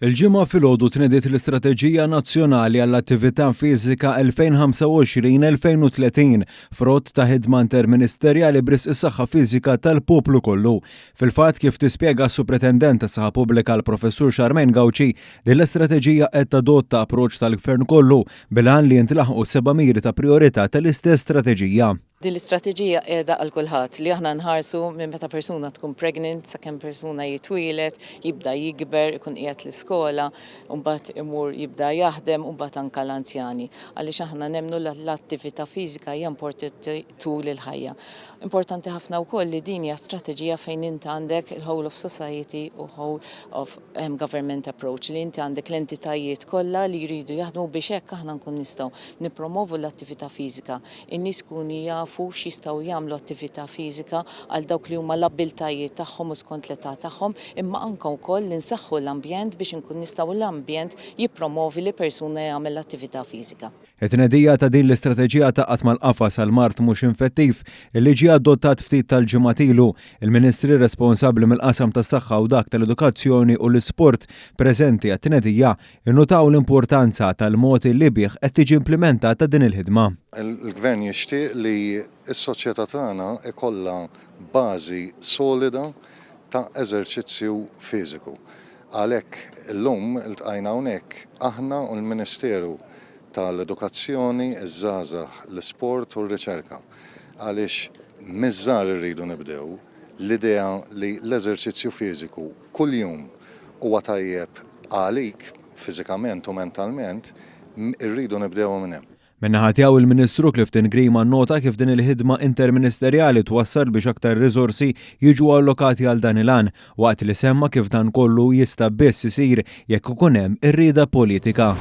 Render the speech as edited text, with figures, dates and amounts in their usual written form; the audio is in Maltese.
Il-Ġimgħa filgħodu tnediet l-Istrateġija Nazzjonali għall-Attività Fiżika 2025-2030, frott ta' ħidma interministerjali b'risq is-saħħa fiżika tal-poplu kollu. Fil-fatt, kif tispjega s-Supretendent tas-Saħħa Pubblika l-Professur Charmaine Gauci, din l-istrateġija qed tadotta approċċ tal-Gvern kollu bil-għan li jintlaħqu seba' miri ta' prijorità tal-istess strateġija. Din l-istrateġija qiegħda għal kulħadd, li aħna nħarsu minn meta persuna tkun pregnant sakemm persuna jitwieled, jibda jikber, ikun qiegħed l-iskola, u mbagħad imur jibda jaħdem u mbagħad anke l-anzjani. Għaliex aħna nemmnu li l-attività fiżika hija importanti tul il-ħajja. Importanti ħafna wkoll li din hija strateġija fejn int għandek il-whole of society u whole of government approach, li inti għandek l-entitajiet kollha li jridu jaħdmu biex hekk aħna nkun nistgħu nippromovu l-attività fiżika. In-nies ikunu jafu x'jistgħu jagħmlu attività fiżika għal dawk li huma l-abbiltajiet tagħhom u skont l-età tagħhom, imma anke wkoll li nsaħħu l-ambjent biex inkun nistgħu l-ambjent jippromovi li persuna jagħmel l-attività fiżika. It-tnedija ta' din l-istrateġija tgħaqqad mal-qafas għall-mard mhux infettiv li ġie adottat ftit tal-ġimgħat ilu. Il-Ministri responsabbli mill-qasam tas-saħħa u dak tal-edukazzjoni u l-isport preżenti għat-tnedija Innutaw l-importanza tal-mod li bih qed tiġi implimentata din il-ħidma. Il-Gvern jixtieq li s-soċjetà tagħna jkollha bażi solida ta' eżerċizzju fiżiku. Għalhekk illum iltqajna hawnhekk aħna u l-Ministeru tal-Edukazzjoni, iż-Żgħażagħ, l-Isport u r-Riċerka għaliex miż-żgħar irridu nibdew l-idea li l-eżerċizzju fiżiku kuljum huwa tajjeb għalik fiżikament u mentalment, irridu nibdewha minn hemm. Min-naħa tiegħu il-Ministru Clifton Grima nnota kif din il-ħidma interministerjali twassal biex aktar riżorsi jiġu allokati għal dan il-għan, waqt li semma kif dan kollu jista' biss isir jekk ikun hemm ir-rieda politika.